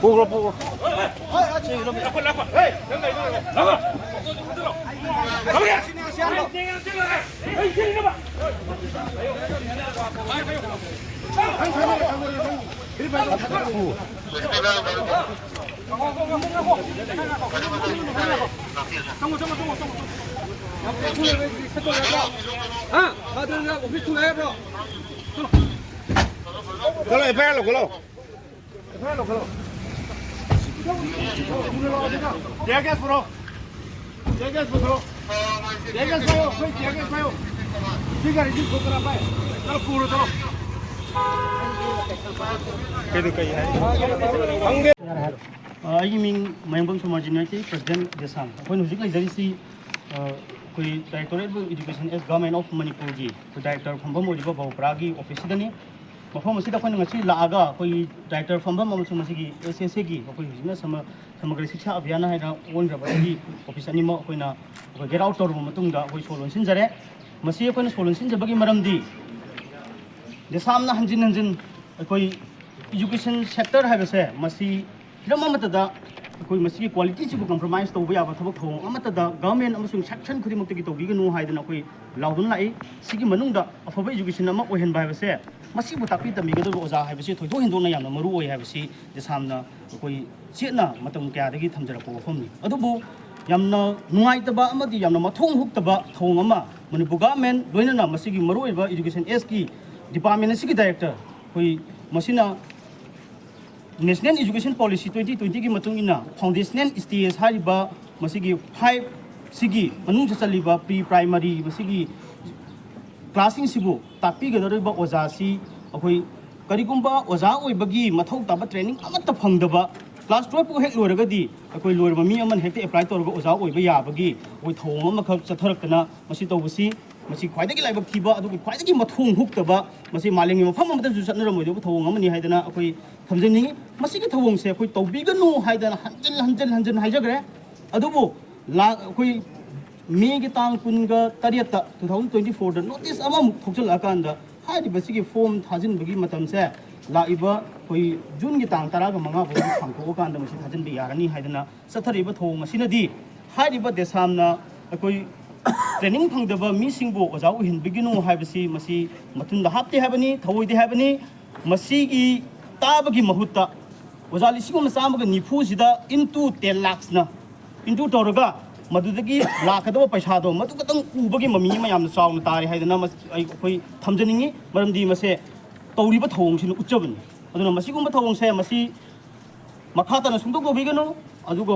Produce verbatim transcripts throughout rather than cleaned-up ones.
ꯄꯨꯈ꯭ꯔꯣ, ꯄꯨꯈ꯭ꯔꯣ꯫ ꯆꯠꯂꯣ, F I R ꯂꯧꯈꯠꯂꯣ꯫ ꯇꯤꯌꯥꯔ ꯒ꯭ꯌꯥꯁ ꯄꯨꯔꯛꯑꯣ꯫ ꯇꯤꯌꯥꯔ ꯒ꯭ꯌꯥꯁ ꯄꯨꯊꯣꯔꯛꯑꯣ꯫ ꯇꯤꯌꯥꯔ ꯒ꯭ꯌꯥꯁ ꯄꯥꯏꯌꯣ, ꯑꯩꯈꯣꯏ ꯇꯤꯌꯥꯔ ꯒ꯭ꯌꯥꯁ ꯄꯥꯏꯌꯣ꯫ ꯁꯤ ꯒꯥꯔꯤꯁꯤ ꯄꯨꯊꯣꯛ ꯀꯅꯥ ꯄꯥꯏ? ꯆꯠꯂꯣ, ꯄꯨꯔꯣ, ꯆꯠꯂꯣ꯫ ꯀꯩꯗꯤ ꯀꯩ ꯍꯥꯏ? ꯈꯪꯗꯦ꯫ ꯑ, ꯑꯩꯒꯤ ꯃꯤꯡ ꯃꯌꯥꯡꯕꯝ ꯁꯣꯃꯥꯖ ꯌꯨꯅꯤꯌꯟꯒꯤ ꯄ꯭ꯔꯁꯤꯗꯦꯟ ꯗꯦꯁꯥꯝ꯫ ꯑꯩꯈꯣꯏꯅ ꯍꯧꯖꯤꯛ ꯂꯩꯖꯔꯤꯁꯤ, ꯑ, ꯑꯩꯈꯣꯏ Directorate of Education as Government of ꯃꯅꯤꯄꯨꯔꯒꯤ ꯑꯩꯈꯣꯏ ꯗꯥꯏꯔꯦꯛꯇꯔ ꯐꯝꯐꯝ ꯑꯣꯏꯔꯤꯕ ꯕꯥꯕꯨꯄꯨꯔꯥꯒꯤ ꯑꯣꯐꯤꯁꯁꯤꯗꯅꯤ꯫ ꯃꯐꯝ ꯑꯁꯤꯗ ꯑꯩꯈꯣꯏꯅ ꯉꯁꯤ ꯂꯥꯛꯑꯒ ꯑꯩꯈꯣꯏꯒꯤ ꯗꯥꯏꯔꯦꯛꯇꯔ ꯐꯝꯐꯝ ꯑꯃꯁꯨꯡ ꯃꯁꯤꯒꯤ ꯑꯦꯁ ꯑꯦꯁ ꯑꯦꯒꯤ ꯑꯩꯈꯣꯏ ꯍꯧꯖꯤꯛꯅ ꯁꯃ-, ꯁꯃꯒ꯭ꯔ ꯁꯤꯛꯁꯥ ꯑꯚꯤꯌꯥꯟ ꯍꯥꯏꯅ ꯑꯣꯟꯈ꯭ꯔꯕ ꯑꯁꯤꯒꯤ ꯑꯣꯐꯤꯁ ꯑꯅꯤꯃꯛ ꯑꯩꯈꯣꯏꯅ ꯑꯩꯈꯣꯏ ꯒꯦꯠ ꯑꯥꯎꯠ ꯇꯧꯔꯕ ꯃꯇꯨꯡꯗ ꯑꯩꯈꯣꯏ ꯁꯣ ꯂꯣꯟꯁꯤꯟꯖꯔꯦ꯫ ꯃꯁꯤ ꯑꯩꯈꯣꯏꯅ ꯁꯣ ꯂꯣꯟꯁꯤꯟꯖꯕꯒꯤ ꯃꯔꯝꯗꯤ ꯗꯦꯁꯥꯝꯅ ꯍꯟꯖꯤꯟ ꯍꯟꯖꯤꯟ ꯑꯩꯈꯣꯏ ꯏꯖꯨꯀꯦꯁꯟ ꯁꯦꯛꯇꯔ ꯍꯥꯏꯕꯁꯦ ꯃꯁꯤ ꯍꯤꯔꯝ ꯑꯃꯠꯇꯗ ꯑꯩꯈꯣꯏ ꯃꯁꯤꯒꯤ ꯀ꯭ꯋꯥꯂꯤꯇꯤꯁꯤꯕꯨ ꯀꯝꯄ꯭ꯔꯣꯃꯥꯏꯁ ꯇꯧꯕ ꯌꯥꯕ ꯊꯕꯛ ꯊꯧꯑꯣꯡ ꯑꯃꯠꯇꯗ ꯒꯚꯔꯟꯃꯦꯟꯠ ꯑꯃꯁꯨꯡ ꯁꯦꯛꯁꯟ ꯈꯨꯗꯤꯡꯃꯛꯇꯒꯤ ꯇꯧꯕꯤꯒꯅꯨ ꯍꯥꯏꯗꯅ ꯑꯩꯈꯣꯏ ꯂꯥꯎꯗꯨꯅ ꯂꯥꯛꯏ꯫ ꯁꯤꯒꯤ ꯃꯅꯨꯡꯗ ꯑꯐꯕ ꯏꯖꯨꯀꯦꯁꯟ ꯑꯃ ꯑꯣꯏꯍꯟꯕ ꯍꯥꯏꯕꯁꯦ ꯃꯁꯤꯕꯨ ꯇꯥꯛꯄꯤ ꯇꯝꯕꯤꯒꯗꯧꯔꯤꯕ ꯑꯣꯖꯥ ꯍꯥꯏꯕꯁꯤ ꯊꯣꯏꯗꯣꯛ ꯍꯦꯟꯗꯣꯛꯅ ꯌꯥꯝꯅ ꯃꯔꯨ ꯑꯣꯏ ꯍꯥꯏꯕꯁꯤ ꯗꯦꯁꯥꯝꯅ ꯑꯩꯈꯣꯏ ꯆꯦꯠꯅ ꯃꯇꯝ ꯀꯌꯥꯗꯒꯤ ꯊꯝꯖꯔꯛꯄ ꯋꯥꯐꯝꯅꯤ꯫ ꯑꯗꯨꯕꯨ ꯌꯥꯝꯅ ꯅꯨꯡꯉꯥꯏꯇꯕ ꯑꯃꯗꯤ ꯌꯥꯝꯅ ꯃꯊꯣꯡ ꯍꯨꯛꯇꯕ ꯊꯧꯑꯣꯡ ꯑꯃ ꯃꯅꯤꯄꯨꯔ ꯒꯚꯔꯟꯃꯦꯟꯠ ꯂꯣꯏꯅꯅ ꯃꯁꯤꯒꯤ ꯃꯔꯨꯑꯣꯏꯕ ꯏꯖꯨꯀꯦꯁꯟ ꯑꯦꯖꯀꯤ ꯗꯤꯄꯥꯔꯠꯃꯦꯟꯠ ꯑꯁꯤꯒꯤ ꯗꯥꯏꯔꯦꯛꯇꯔ ꯑꯩꯈꯣꯏ ꯃꯁꯤꯅ National Education Policy twenty twenty ꯒꯤ ꯃꯇꯨꯡ ꯏꯟꯅ foundational stage ꯍꯥꯏꯔꯤꯕ ꯃꯁꯤꯒꯤ five ꯁꯤꯒꯤ ꯃꯅꯨꯡꯗ ꯆꯜꯂꯤꯕ pre primary ꯃꯁꯤꯒꯤ ꯀ꯭ꯂꯥꯁꯁꯤꯡꯁꯤꯕꯨ ꯇꯥꯛꯄꯤꯒꯗꯧꯔꯤꯕ ꯑꯣꯖꯥꯁꯤ ꯑꯩꯈꯣꯏ ꯀꯔꯤꯒꯨꯝꯕ ꯑꯣꯖꯥ ꯑꯣꯏꯕꯒꯤ ꯃꯊꯧ ꯇꯥꯕ training ꯑꯃꯠꯇ ꯐꯪꯗꯕ, class twelve ꯐꯥꯎ ꯍꯦꯛ ꯂꯣꯏꯔꯒꯗꯤ ꯑꯩꯈꯣꯏ ꯂꯣꯏꯔꯕ ꯃꯤ ꯑꯃꯅ ꯍꯦꯛꯇ apply ꯇꯧꯔꯒ ꯑꯣꯖꯥ ꯑꯣꯏꯕ ꯌꯥꯕꯒꯤ ꯑꯩꯈꯣꯏ ꯊꯧꯑꯣꯡ ꯑꯃꯈꯛ ꯆꯠꯊꯔꯛꯇꯅ ꯃꯁꯤ ꯇꯧꯕꯁꯤ, ꯃꯁꯤ ꯈ꯭ꯋꯥꯏꯗꯒꯤ ꯂꯥꯏꯕꯛ ꯊꯤꯕ, ꯑꯗꯨꯒ ꯈ꯭ꯋꯥꯏꯗꯒꯤ ꯃꯊꯣꯡ ꯍꯨꯛꯇꯕ, ꯃꯁꯤ ꯃꯥꯂꯦꯝꯒꯤ ꯃꯐꯝ ꯑꯃꯗꯁꯨ ꯆꯠꯅꯔꯝꯃꯣꯏꯗꯕ ꯊꯧꯑꯣꯡ ꯑꯃꯅꯤ ꯍꯥꯏꯗꯅ ꯑꯩꯈꯣꯏ ꯊꯝꯖꯅꯤꯡꯉꯤ꯫ ꯃꯁꯤꯒꯤ ꯊꯧꯑꯣꯡꯁꯦ ꯑꯩꯈꯣꯏ ꯇꯧꯕꯤꯒꯅꯨ ꯍꯥꯏꯗꯅ ꯍꯟꯖꯤꯟ ꯍꯟꯖꯤꯟ ꯍꯟꯖꯤꯟ ꯍꯥꯏꯖꯈ꯭ꯔꯦ꯫ ꯑꯗꯨꯕꯨ ꯂꯥꯛ-, ꯑꯩꯈꯣꯏ ꯃꯦꯒꯤ ꯇꯥꯡ ꯀꯨꯟꯒ ꯇꯔꯦꯠꯇ two thousand twenty fourꯗ notice ꯑꯃꯃꯨꯛ ꯊꯣꯛꯆꯜꯂꯛꯑꯀꯥꯟꯗ ꯍꯥꯏꯔꯤꯕꯁꯤꯒꯤ form ꯊꯥꯖꯤꯟꯕꯒꯤ ꯃꯇꯝꯁꯦ ꯂꯥꯛꯏꯕ ꯑꯩꯈꯣꯏ ꯖꯨꯟꯒꯤ ꯇꯥꯡ ꯇꯔꯥꯒ ꯃꯉꯥ ꯐꯥꯎꯕ ꯁꯥꯡꯗꯣꯛꯑꯀꯥꯟꯗ ꯃꯁꯤ ꯊꯥꯖꯤꯟꯕ ꯌꯥꯔꯅꯤ ꯍꯥꯏꯗꯅ ꯆꯠꯊꯔꯤꯕ ꯊꯧꯑꯣꯡ ꯑꯁꯤꯅꯗꯤ ꯍꯥꯏꯔꯤꯕ ꯗꯦꯁꯥꯝꯅ ꯑꯩꯈꯣꯏ training ꯐꯪꯗꯕ ꯃꯤꯁꯤꯡꯕꯨ ꯑꯣꯖꯥ ꯑꯣꯏꯍꯟꯕꯤꯒꯅꯨ ꯍꯥꯏꯕꯁꯤ ꯃꯁꯤ ꯃꯊꯨꯟꯗ ꯍꯥꯞꯇꯦ ꯍꯥꯏꯕꯅꯤ, ꯊꯧꯑꯣꯏꯗꯦ ꯍꯥꯏꯕꯅꯤ꯫ ꯃꯁꯤꯒꯤ ꯇꯥꯕꯒꯤ ꯃꯍꯨꯠꯇ ꯑꯣꯖꯥ ꯂꯤꯁꯤꯡ ꯑꯃ ꯆꯥꯝꯃꯒ ꯅꯤꯐꯨꯁꯤꯗ into ten lakhsꯅ into ꯇꯧꯔꯒ ꯃꯗꯨꯗꯒꯤ ꯂꯥꯛꯀꯗꯕ ꯄꯩꯁꯥꯗꯣ ꯃꯗꯨ ꯈꯛꯇꯪ ꯎꯕꯒꯤ ꯃꯃꯤ ꯑꯃ ꯌꯥꯝꯅ ꯆꯥꯎꯅ ꯇꯥꯔꯦ ꯍꯥꯏꯗꯅ ꯃꯁ-, ꯑꯩ, ꯑꯩꯈꯣꯏ ꯊꯝꯖꯅꯤꯡꯉꯤ꯫ ꯃꯔꯝꯗꯤ ꯃꯁꯦ ꯇꯧꯔꯤꯕ ꯊꯧꯑꯣꯡꯁꯤꯅ ꯎꯠꯆꯕꯅꯤ꯫ ꯑꯗꯨꯅ ꯃꯁꯤꯒꯨꯝꯕ ꯊꯧꯑꯣꯡꯁꯦ ꯃꯁꯤ ꯃꯈꯥ ꯇꯥꯅ ꯁꯨꯡꯇꯧ ꯇꯧꯕꯤꯒꯅꯨ꯫ ꯑꯗꯨꯒ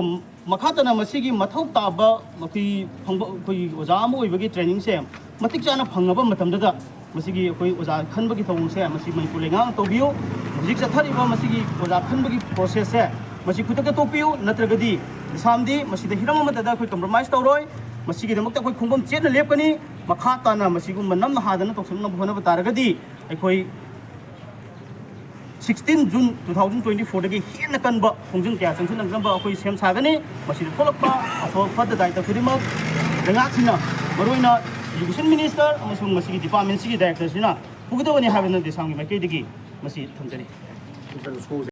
ꯃꯈꯥ ꯇꯥꯅ ꯃꯁꯤꯒꯤ ꯃꯊꯧ ꯇꯥꯕ ꯑꯩꯈꯣꯏ ꯐꯪꯕ, ꯑꯩꯈꯣꯏꯒꯤ ꯑꯣꯖꯥ ꯑꯃ ꯑꯣꯏꯕꯒꯤ trainingꯁꯦ ꯃꯇꯤꯛ ꯆꯥꯅ ꯐꯪꯉꯕ ꯃꯇꯝꯗꯨꯗ ꯃꯁꯤꯒꯤ ꯑꯩꯈꯣꯏ ꯑꯣꯖꯥ ꯈꯟꯕꯒꯤ ꯊꯧꯑꯣꯡꯁꯦ ꯃꯁꯤ ꯃꯅꯤꯄꯨꯔ ꯂꯩꯉꯥꯛꯅ ꯇꯧꯕꯤꯌꯨ꯫ ꯍꯧꯖꯤꯛ ꯆꯠꯊꯔꯤꯕ ꯃꯁꯤꯒꯤ ꯑꯣꯖꯥ ꯈꯟꯕꯒꯤ processꯁꯦ ꯃꯁꯤ ꯈꯨꯗꯛꯇ ꯇꯣꯛꯄꯤꯌꯨ, ꯅꯠꯇ꯭ꯔꯒꯗꯤ ꯗꯦꯁꯥꯝꯗꯤ ꯃꯁꯤꯗ ꯍꯤꯔꯝ ꯑꯃꯠꯇꯗ ꯑꯩꯈꯣꯏ compromise ꯇꯧꯔꯣꯏ꯫ ꯃꯁꯤꯒꯤꯗꯃꯛꯇ ꯑꯩꯈꯣꯏ ꯈꯣꯡꯐꯝ ꯆꯦꯠꯅ ꯂꯦꯞꯀꯅꯤ꯫ ꯃꯈꯥ ꯇꯥꯅ ꯃꯁꯤꯒꯨꯝꯕ ꯅꯝꯅ ꯍꯥꯗꯅ ꯇꯧꯁꯤꯟꯅꯕ ꯍꯣꯠꯅꯕ ꯇꯥꯔꯒꯗꯤ ꯑꯩꯈꯣꯏ sixteen June two thousand twenty fourꯗꯒꯤ ꯍꯦꯟꯅ ꯀꯟꯕ ꯈꯣꯡꯖꯪ ꯀꯌꯥ ꯆꯪꯁꯤꯟꯅꯅꯕ ꯑꯩꯈꯣꯏ ꯁꯦꯝ ꯁꯥꯒꯅꯤ꯫ ꯃꯁꯤꯗ ꯊꯣꯛꯂꯛꯄ ꯑꯐꯕ ꯐꯠꯇ ꯗꯥꯏꯇ ꯈꯨꯗꯤꯡꯃꯛ ꯂꯩꯉꯥꯛꯁꯤꯅ, ꯃꯔꯨꯑꯣꯏꯅ education minister ꯑꯃꯁꯨꯡ ꯃꯁꯤꯒꯤ departmentꯁꯤꯒꯤ directorꯁꯤꯅ ꯄꯨꯒꯗꯕꯅꯤ ꯍꯥꯏꯕꯅ ꯗꯦꯁꯥꯝꯒꯤ ꯃꯥꯏꯀꯩꯗꯒꯤ ꯃꯁꯤ ꯊꯝꯖꯔꯤ꯫